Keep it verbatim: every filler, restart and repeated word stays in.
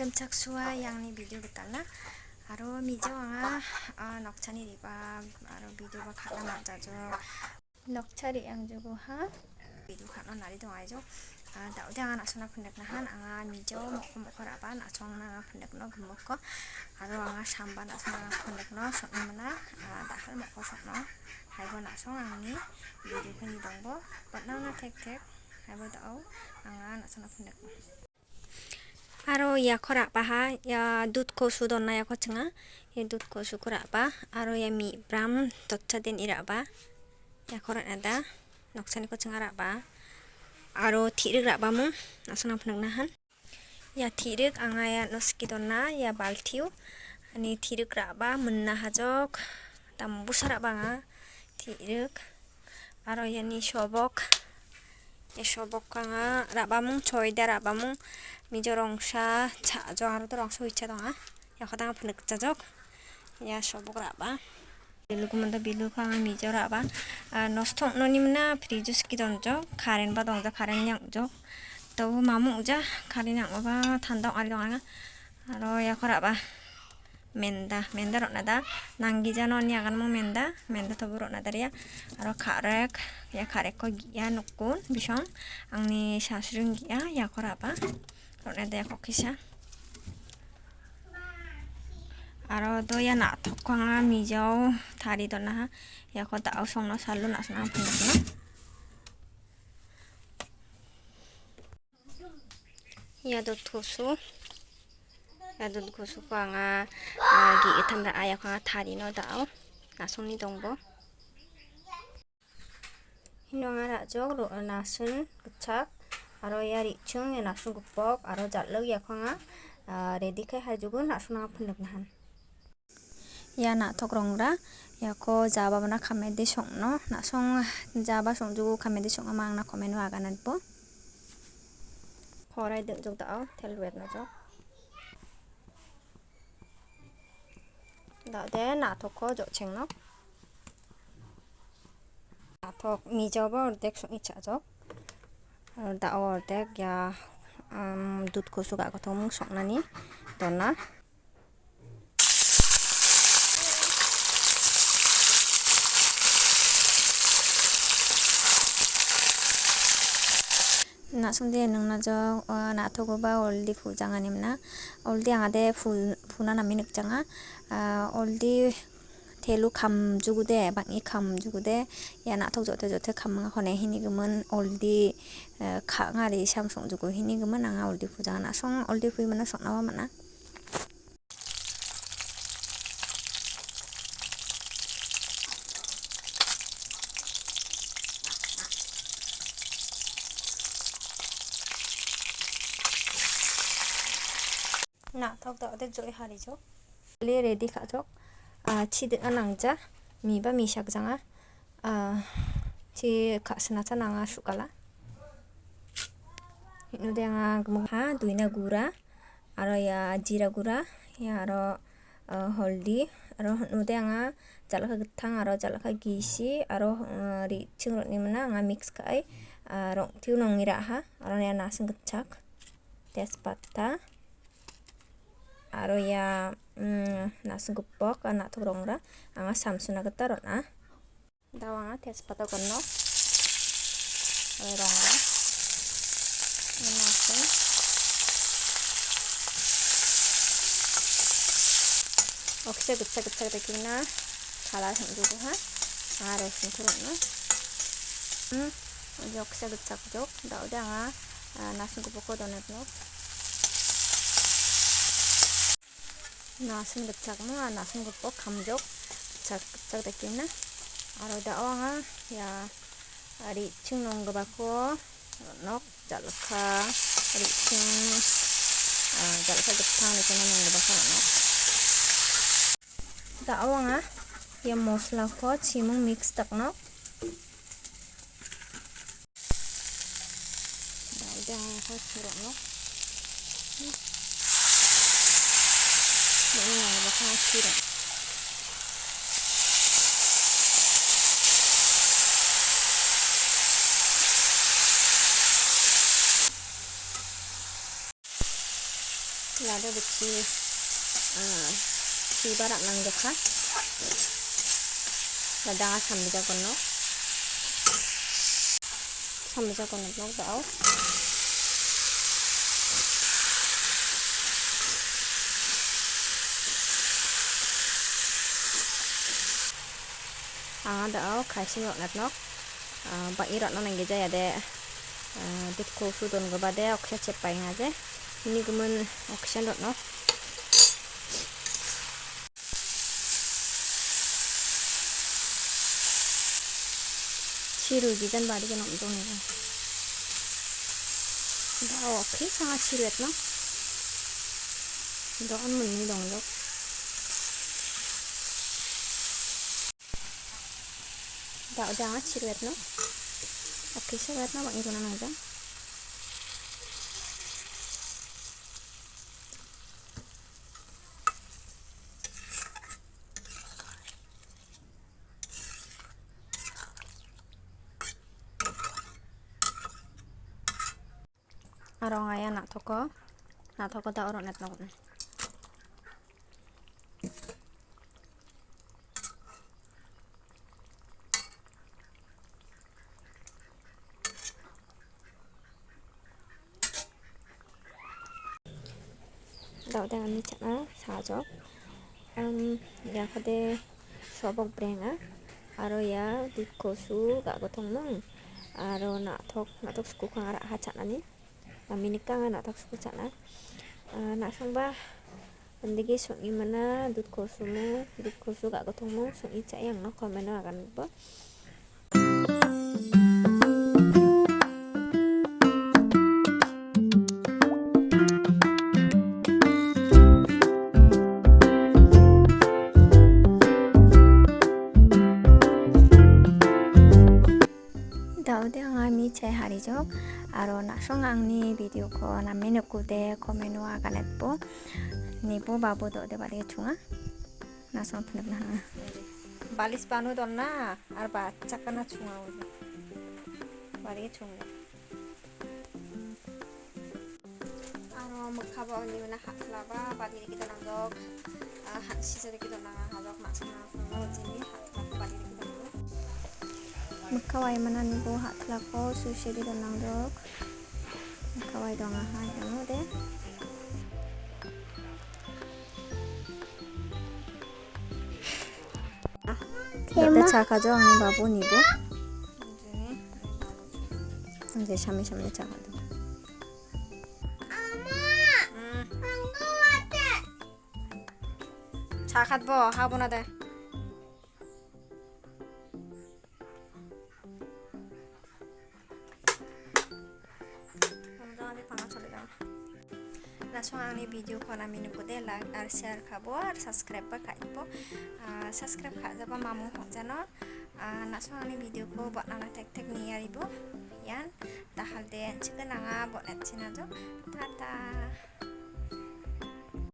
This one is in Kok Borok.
Chak suwa yangni video betalna. Aro mijo anga, ah, nokchani riba, aro video ba khana manjajok. Nokchari ang jugo ha. Video khana nari dong aijok. Ah, daudi anga nasona phundek nahan, anga mijo mokho mokho raba nasong na anga phundek no gumukko. Aro anga samba nasona anga phundek no sokna mana, ah, dahal mokho sokno. Haibo nasong angni video khani dongbo. Patna na thek thek. Haibo dao anga nasona phundek no. Aro ya khorap baha, ya dudh kosu donna ya kochwnga, ya dudh kosu khorap ba, aro ya mi bram totsa den ira ba, ya khorap na da, noksani kochwnga rak ba, aro thirwk rak ba mung, aswk nang phunuk nahan. Ya thirwk ang ya noski donna, ya baltio, ani thirwk rak ba, munna hajok, tam busa rak ba nga, thirwk. Aro yani sobok, ya sobok anga rabamung, choida rabamung, mijo rongsa, cha jo aro to rongsa huicha tonga, ya khodang phunuk chajok, ya sobok raba. Biluk manda biluk anga mijo raba, ah, nosto noni mna fridge ki donjok, current ba dongjak, current yang jok, to mamung ja, current yang ba thanda ari dong anga, aro ya khoraba. Menda, menda rok na da, nanggi jano ni agan mo menda, menda to bo rok na da ya. Aro kharek, ya kharek ko ya nukun bisong, angni sasring ya, ya khoraba. Rok na da ya kok kisa. Aro do ya nathok ko anga mijao thari dona ha, ya ko da song no salun asna phunuk no. Ya dudh kosu, ya dudh kosu ko anga, ah, gi itham ra aya ko anga thari no dao, nasong ni dongbo. Hino anga rajok ro-, nasun kwchak, aro ya richung ya nasun gupok, aro jalwk ya ko anga, ah, ready khai haijugo nasun anga phunuk nahan. Ya nathok rongra, ya ko jaba bana khamedi songno, nasong jaba songjugo khamedi songno ma angna comment o aga nai bo. Khorai dwkjok da o, tel rwek najok. Da de nathok ko jocheng no. Nathok mijo bo ordek song icha jok. Da o ordek ya, um, dudh kosu ga kothok mung songnani dona. Nasong de nung najok, o, nathok ba already phujang ani mna. Already ang ade phu-, phuna nami nukjanga. Ah, already thelu kham jugude, bangni kham jugude. Ya nathok jote jote kham hone hini gumon already, eh, kha ngari sam song jugu hini gumon ang already phujang nasong already phui mano sokna ba mana. Nathok da de joi hari jo. Le ready kha jok. Ah, chidikna nangja. Mi ba mi sak janga. Ah, chi kha sna cha nanga sukala. Hino de anga gumukha duina gura. Aro ya jira gura, ya aro, ah, holdi, aro hwnnw de anga jalakha kwthang, aro jalakha gisi, aro, ah, ri chwng rokni mwnw anga mix khai, ah, rong thiu nongni raha, aro ya nasing kwchak, tejpata, aro ya, mm, nasing kwpok, ah, nathok rongra, anga samsuna kwta rona. Dawa nga tejpata gonno. Oi rong rong. Ini nasing. Oksa gitsa gitsa gitsa kina. Thala hingjugu ha. Aro singkuru no. Hmm. Ojo oksa gitsa jok. Dawa de anga, ah, nasing kupu kodonet no. Nasing gitsak mo, ah, nasing gopok khamjok, gitsak, gitsak da kimna. Aro da o anga, ya, ari ching nong gabako, nok, jalakha, ari ching, ah, jalakha gitsak da kimna nong gabako nok. Da o anga, ya, mosla ko chimung mix tak nok. Dal de ang kha sirok no. Ini ang kha sirok. Lada bisi, ah, si barak nang dokha. Lada samjak kono. Samjak kono nok dao. Ang dao khaisi nok net nok. Ah, ba irok no nangge jaya de. Ah, dut kosu don go bade oksa chepai nga je. Nini gumun oksa rok no. Siru gijan bari ke nok dong ni. Dao oksa sanga siru et no. Dao mun ni dong dok. Dao jang a chirwet no. Oke, chirwet no bang iruna nang jang. Aro ang aya nathoko, nathoko da oro net nokni. Dao de ani chana sajok. Am, ya khade sobok brenga. Aro ya dut kosu ga gotong nung. Aro nathok, nathok sukukang ara ha chanani. Amini kanga nathok suku chana. Ah, nasongba andigi songni mana dut kosu mo, dut kosu ga gotong mo, songni chayang no comment o agan bo. Daode ang ami chai harijok, aro nasong angni video ko nameno kude comment o aganet bo, nibo babo dode bade chunga, nasong phunuk na hanga. Balis banu don na, ar ba chakana chunga uli. Bade chunga. Aro mwkha bo ni mane hathla ba bali rikhi donang dok. Ah, ha, sisa rikhi donang ha dok ma sama ko jini hathla ko bali rikhi donang dok. Mwkha wai mana ni bo hathla ko susi ri donang dok. Mwkha wai donga ha dongo de. Thema. Bete chakha jo ani babu ni bo. Jini. Ang je sami sami chakha do. Sakhat bo, ha bona de. Nasong angni video ko nami nukude like ar share khabo ar subscribe ba khaibo. Ah, subscribe kha jaba mamu hokjano. Ah, nasong angni video ko bo nana tek tek ni yari bo. Yan tahal de chikna nga bo net china jo. Tata.